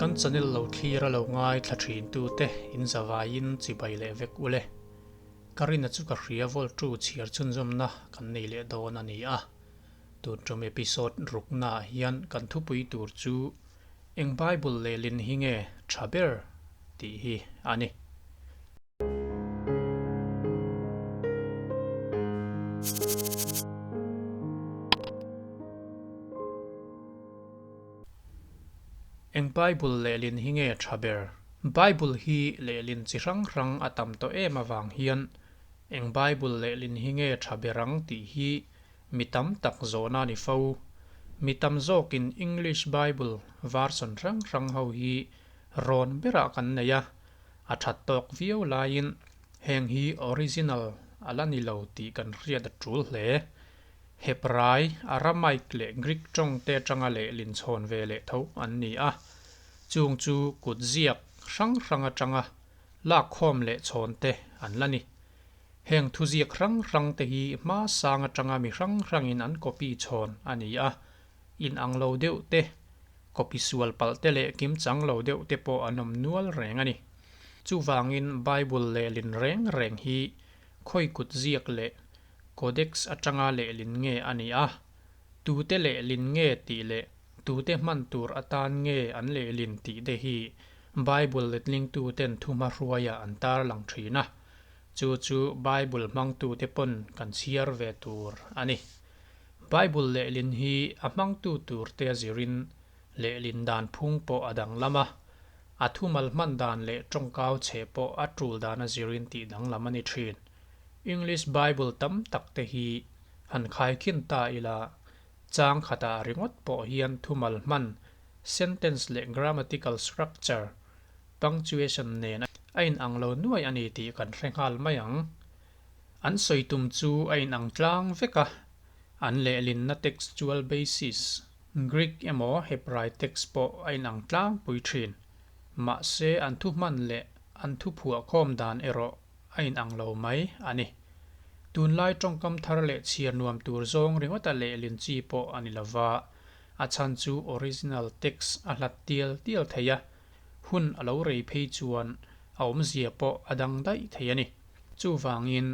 Kan channel lo thlir a lo ngaithla thin tu te in zavaiin chibai leh vek ule. Ka rin a chu ka hria volt tu chhiar chhunzawmna kan nei leh dawn a ni a. Tun tum episode rukna ah hian kan thupui tur chu eng Bible lehlin hi nge tha ber tih hi a ni. Eng Bible lehlin hi nge tha ber? Bible hi lehlin chi hrang hrang a tam tawh em avang hian eng Bible lehlin hi nge tha ber ang tih hi mi tam tak zawhna a ni fo. Mi tam zawkin English Bible version hrang hrang ho hi rawn berah kan nei a, a that tawk viau laiin heng hi original a la ni lo tih kan hriat a tul hle. Hebrai, Aramaic leh Greek tawng te atanga lehlin chhawn ve leh tho an ni a, chung chu kut ziak hrang hrang atanga lakkhawm leh chhawn te an la ni. Heng thuziak hrang hrang te hi hma sang atanga mi hrang hrangin an copy chhawn a ni a, inang lo deuh te, copy sual palh te leh kimchang lo deuh te pawh an awm nual reng a ni. Chuvangin Bible lehlin reng reng hi khawi kut ziak leh Codex atanga lehlin nge a nih a, tute lehlin nge tih leh tute hman tur atan nge an lehlin tih te hi Bible letlingtuten thuhmahruaia an tarlang thin a, chu chu Bible hmangtute pawn kan chhiar ve tur a ni. Bible lehlin hi a hmangtu turte a zirin lehlin dan phung pawh a danglam a, a thumal hman dan leh tawngkau chhe pawh a tul dan a zirin tih danglam a ni thin. English Bible tam tak te hi han khaikhin ta ila, chang khatah ringawt pawh hian thumal hman, sentence leh grammatical structure, punctuation nen a inang lo nuai a ni tih kan hre nghal mai ang. An sawi tum chu a inang tlang vek a, an lehlinna textual basis, Greek emaw Hebrai text pawh a inang tlangpui thin. Mahse an thuhman leh an thuphuahkhawm dan erawh a inang lo mai a ni. Tunlai tawngkam thar leh chhiar nuam tur zawng ringawta lehlin chi pawh a ni lova, a chhan chu original text a hlat tial tial thei a, hun a lo rei phei chuan a awmzia pawh a dang daih thei a ni. Chuvangin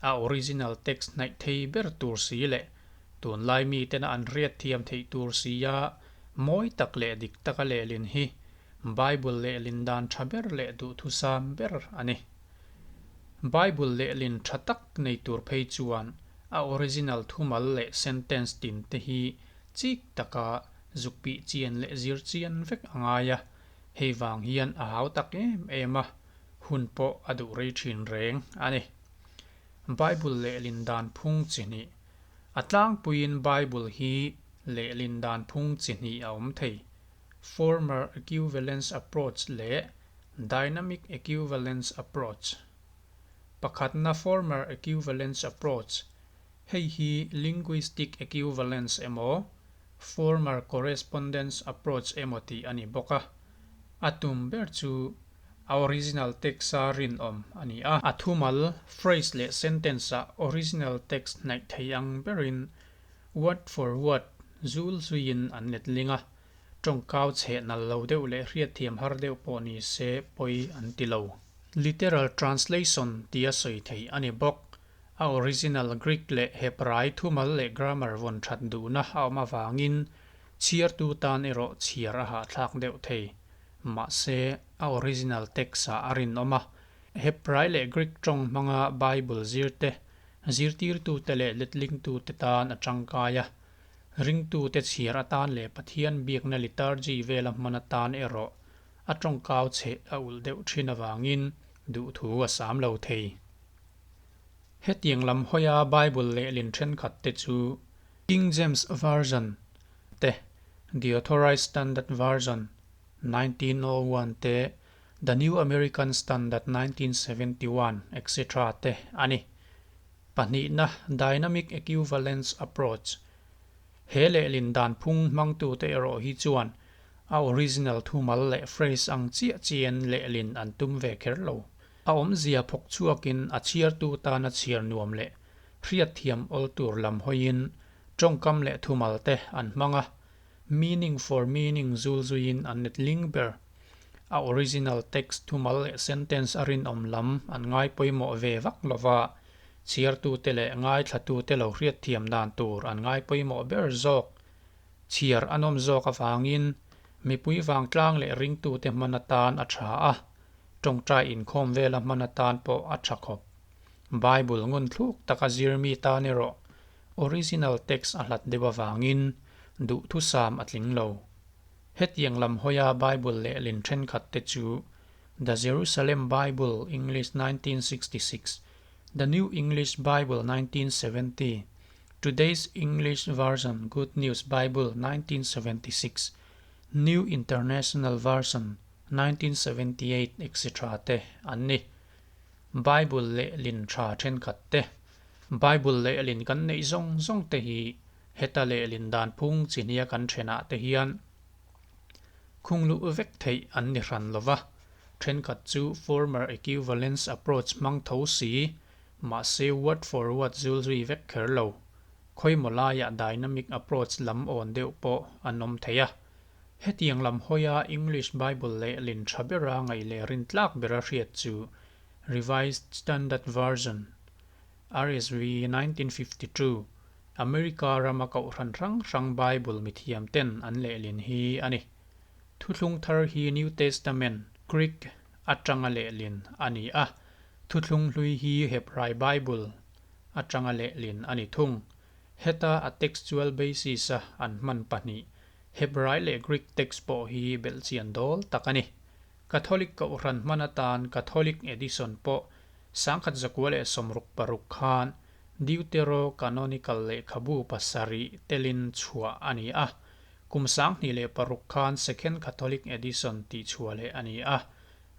a original text hnaih thei ber tur si leh tunlai mitena an hriat thiam theih tur sia mawi tak leh dik taka lehlin hi Bible lehlin dan tha ber leh duhthusam ber a ni. Bible lehlin tha tak nei tur phei chuan a original thumal leh sentence tin te hi chik taka zuk pih chian leh zir chian vek a ngai a, hei vang hian a hau tak em em a, hun pawh a duh rei thin reng a ni. Bible lehlin dan phung chi hnih. A tlangpuiin Bible hi lehlin dan phung chi hnih a awm thei. Former Equivalence Approach leh Dynamic Equivalence Approach. Pakhatna Former Equivalence Approach, Hei hi Linguistic Equivalence emaw Former Correspondence Approach emaw tih a ni bawk a. A tum ber chu a original text-a rinawm a ni a. A thumal, phrase leh sentence-ah original text hnaih thei ang berin word for word zul zuiin an letling a. Tawngkau chheh nal lo deuh leh hriatthiam har deuh pawh ni se pawi an ti lo. Literal translation tia sawi theih a ni bawk. A original Greek leh Hebrai thumal leh grammar vawn that duhna a awm avangin chhiartu tan erawh chhiar a hahthlak deuh thei. Mahse, a original text-ah a rinawm a. Hebrai leh Greek tawng hmanga Bible zirte, zirtirtute leh letlingtute tan a tangkai a. Ringtute chhiar atan leh Pathian biakna liturgy vela hman atan erawh a tawngkau chheh a ulh deuh thin avangin duhthu a sam lo thei. Hetiang lam hawia Bible lehlin thenkhat te chu King James Version te, The Authorized Standard Version, 1901 te, The New American Standard, 1971, etc. Te a ni. Pahnihna, Dynamic Equivalence Approach. He lehlin dan phung hmangtute erawh hi chuan a original thumal leh phrase ang chiah chian lehlin an tum ve kher lo. A awmzia phawk chhuakin a chhiartu tana chhiar nuam leh hriatthiam awl tur lam hawiin tawngkam leh thumal te an hmang a, meaning for meaning zul zuiin an letling ber. A original text thumal leh sentence a rinawm lam an ngai pawimawh ve vak lo va, chhiartute leh ngaithlatute lo hriatthiam dan tur an ngai pawimawh ber zawk. Chhiar a nawm zawk avangin mipui vangtlang leh ringtute hman atan a tha a, tawngtai inkhawm vela hman atan pawh a tha khawp. Bible ngun thluk taka zir mi tan erawh original text a hlat deuh avangin duhthusam a tling lo. Hetiang lam hawia Bible lehlin thenkhat te chu The Jerusalem Bible, English 1966, The New English Bible 1970, Today's English Version, Good News Bible 1976, New International Version 1978 etc. Te an ni. Bible lehlin tha thenkhat te, Bible lehlin kan neih zawng zawng te hi heta lehlin dan phung chi nia kan thenah te hian khung luh vek theih an ni hran lova, thenkhat chu former equivalence approach hmang tho si, mahse word for word zul zui vek kher lo. Khawimaw laiah dynamic approach lam awn deuh pawh an awm thei a. Hetiang lam hawia English Bible lehlin tha bera ngaih leh rintlak bera hriat chu Revised Standard Version, RSV, 1952, America rama kohhran hrang hrang Bible mithiam ten an lehlin hi a ni. Thuthlung thar hi New Testament, Greek, atanga lehlin a ni a, Thuthlung hlui hi Hebrai Bible atanga lehlin a ni thung. Heta a textual basis-a an hman pahnih, Hebrai leh Greek text pawh hi belhchian dawl tak a ni. Catholic Kohhran hman atan Catholic Edition pawh 1966 khan Deuterocanonical lehkhabu pasarih telin chhuah a ni a, kum 2006 khan Second Catholic Edition tih chhuah leh a ni a,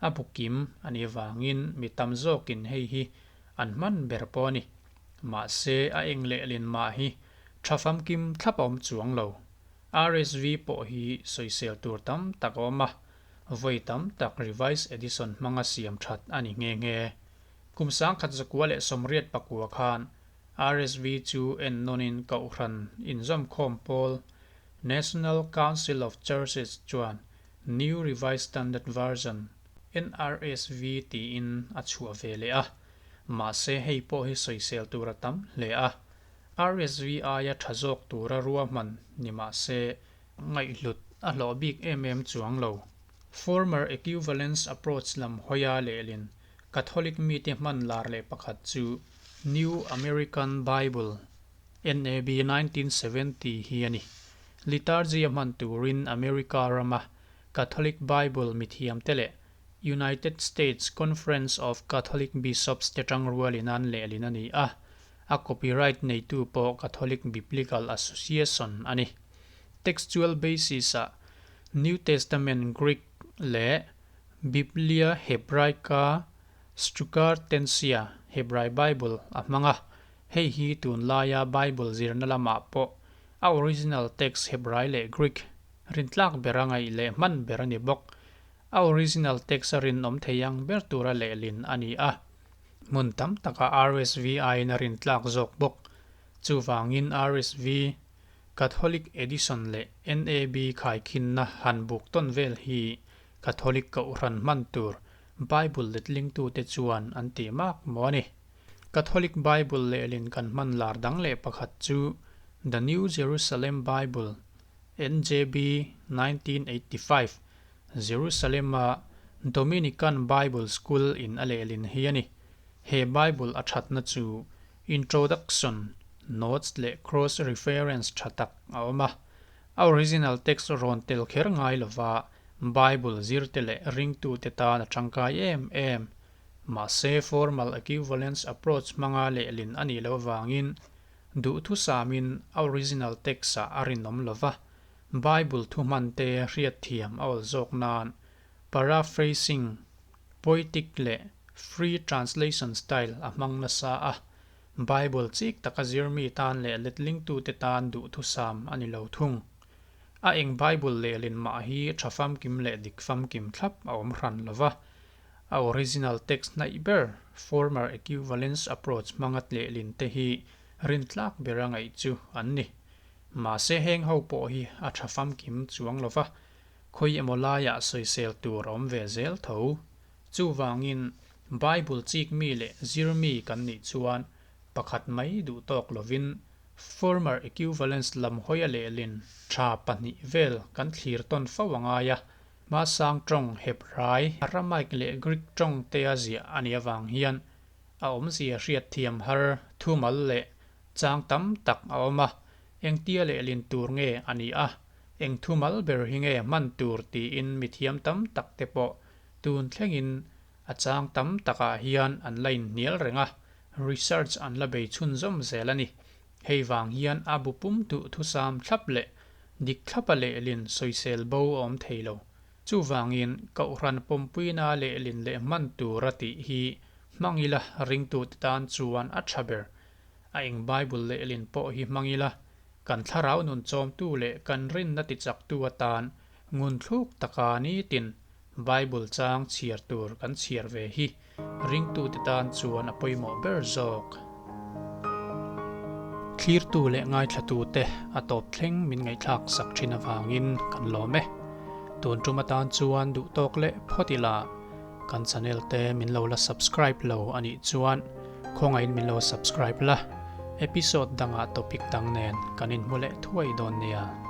a bu kim a nih vangin mi tam zawkin hei hi an hman ber pawh a ni. Mahse, a eng lehlin mah hi tha famkim thlap a awm chuang lo. RSV pawh hi sawisel tur tam tak a awm a, vawi tam tak Revised Edition hmanga siam that a ni nghe nghe. Kum 1989 khan RSV chu ennawnin Kohhran inzawmkhawm pawl National Council of Churches chuan New Revised Standard Version, NRSV, tiin a chhuah ve leh a, mahse hei pawh hi sawisel tur a tam hle a, RSV aia tha zawk tura ruahman ni mahse ngaihhlut a hlawh bik em em chuang lo. Former Equivalence Approach lam hawia lehlin Catholic mite hman lar leh pakhat chu New American Bible, NAB 1970, hi a ni. Liturgy a hman turin America rama Catholic Bible mithiamte leh United States Conference of Catholic Bishops te tangrualin an lehlin a ni a, a copyright neitu pawh Catholic Biblical Association a ni. Textual basis-ah New Testament Greek leh Biblia Hebraica Stuttgartensia, Hebrai Bible, a hmang a, hei hi tunlaia Bible zirna lamah pawh a original text Hebrai leh Greek rintlak bera ngaih leh hman ber a ni bawk. A original text a rinawm thei ang ber tura lehlin a ni a, hmun tam takah RSV aiin a rintlak zawk bawk. Chuvangin RSV, Catholic Edition leh NAB khaikhinna han buk tawn vel hi Catholic Kohhran hman tur Bible letlingtute chuan an tih mak maw a ni. Catholic Bible lehlin kan hman lar dang leh pakhat chu The New Jerusalem Bible, NJB, 1985, Jerusalem-a Dominican Bible School in a lehlin hi a ni. He Bible a thatna chu introduction, notes leh cross reference tha tak a awm a. A original text rawn tel kher ngai lova Bible zirte leh ringtute tan a tangkai em em. Mahse formal equivalence approach hmanga lehlin a nih loh avangin duhthusamin a original text-ah a rinawm lova, Bible thuhmante hriatthiam a awl zawk nan paraphrasing, poetic leh free translation style a hmang nasa a, Bible chik taka zirmi tan leh letlingtute tan duhthusam a ni lo thung. A eng Bible lehlin mah hi tha famkim leh dik famkim thlap a awm hran lo va, a original text hnaih ber, former equivalence approach hmanga lehlin te hi rintlak bera ngaih chu an ni. Mahse heng ho pawh hi a tha famkim chuang lo va. khawi emaw laiah sawisel tur a awm ve zel tho. Chuvangin, Bible chik mi leh zir mi kan nih chuan pakhat mai duh tawk lovin former equivalence lam hawia lehlin tha pahnih vel kan thlir tawn fo a ngai a. Hmasang tawng Hebrai, Aramaic leh Greek tawng tea ziah a nih avang hian a awmzia hriatthiam har thumal leh chang tam tak a awm a, engtia lehlin tur nge a nih a, eng thumal ber hi nge hman tur tiin mithiam tam tak te pawh tun thlengin a chang tam takah hian an la inhnial reng a, research an la bei chhunzawm zel a ni. Hei vang hian a bu pum duh thusam thlap leh dik thlapa lehlin sawisel bo a awm thei lo. Chuvangin Kohhran pawmpuina lehlin leh hman tura tih hi hmang ila ringtute tan chuan a tha ber. A eng Bible lehlin pawh hi hmang ila, kan thlarau nun chawmtu leh kan rinna tichaktu atan ngunthluk taka nitin Bible chang chhiar tur kan chhiar ve hi ringtute tan chuan a pawimawh ber zawk. Thlirtu leh ngaithlatute a tawp thleng min ngaihthlak sak thin avangin kan lawm e. Tun tum atan chuan duh tawk leh phawt ila kan channel te min lo la subscribe lo a nih chuan khawngaihin min lo subscribe la, episode dangah topic dang nen kan inhmu leh thuai dawn nia.